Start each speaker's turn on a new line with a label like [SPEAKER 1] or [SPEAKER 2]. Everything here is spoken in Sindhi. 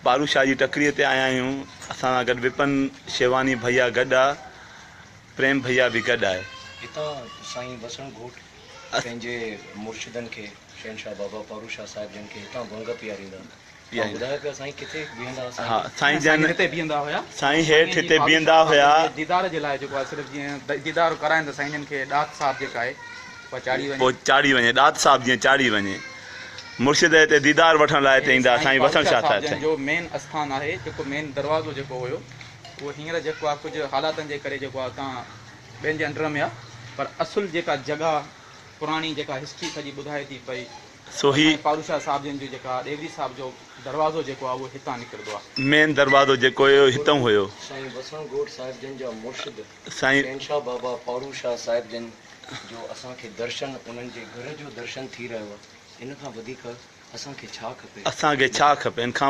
[SPEAKER 1] پارو شاهه جي ٽڪريء تي آيا آهيون. اسان سان گڏ وپن شيواني ڀئيا گڏ آ، پريم ڀئيا به گڏ آهي.
[SPEAKER 2] هتان سائين وسڻ گهوٽ پنهنجي مرشدن کي شهنشاهه بابا پارو شاهه صاحب جن کي هتان ڀنگ پياريندا. توهان ٻڌايو پيا سائين ڪٿي بيهندا ها سائين؟
[SPEAKER 1] ها سائين جن
[SPEAKER 3] هتي بيهندا هيا.
[SPEAKER 1] سائين هيٺ هتي بيهندا هيا.
[SPEAKER 3] ديدار جي لاء جيڪو آهي صرف جيئن ديدار ڪرائين ته سائين جن کي ڏات صاحب جيڪا آهي اها چاڙهي وڃي.
[SPEAKER 1] پوء چاڙهي وڃي ڏات صاحب جيئن چاڙهي وڃي. مرشد هتي ديدار وٺڻ لاء هتي ايندا سائين وسڻ شاهه صاحب
[SPEAKER 3] جن جو مين اسٿان آهي جيڪو مين دروازو جيڪو هيو اهو هينئر جيڪو آهي ڪجهه حالاتن جي ڪري جيڪو آهي اتان ٻين جي انڊر ۾ آهي پر اصل جيڪا جڳهه پراڻي جيڪا هسٽري سڄي ٻڌائي ٿي پئي
[SPEAKER 1] سو هي.
[SPEAKER 3] سائين پارو شاهه صاحب جن جو جيڪا ڏيوري صاحب جو دروازو جيڪو آهي اهو هتان نڪرندو آهي.
[SPEAKER 1] مين دروازو جيڪو هيو هتئون هيو.
[SPEAKER 2] سائين وسڻ گهوٽ صاحب جن جا مرشد
[SPEAKER 1] سائين.
[SPEAKER 2] شهنشاهه بابا پارو شاهه صاحب جن جو اسان کي درشن انهن جي گهر جو درشن ٿي رهيو آهي ان کان وڌيڪ اسان کي ڇا کپي.
[SPEAKER 1] اسان کي ڇا کپي ان کان.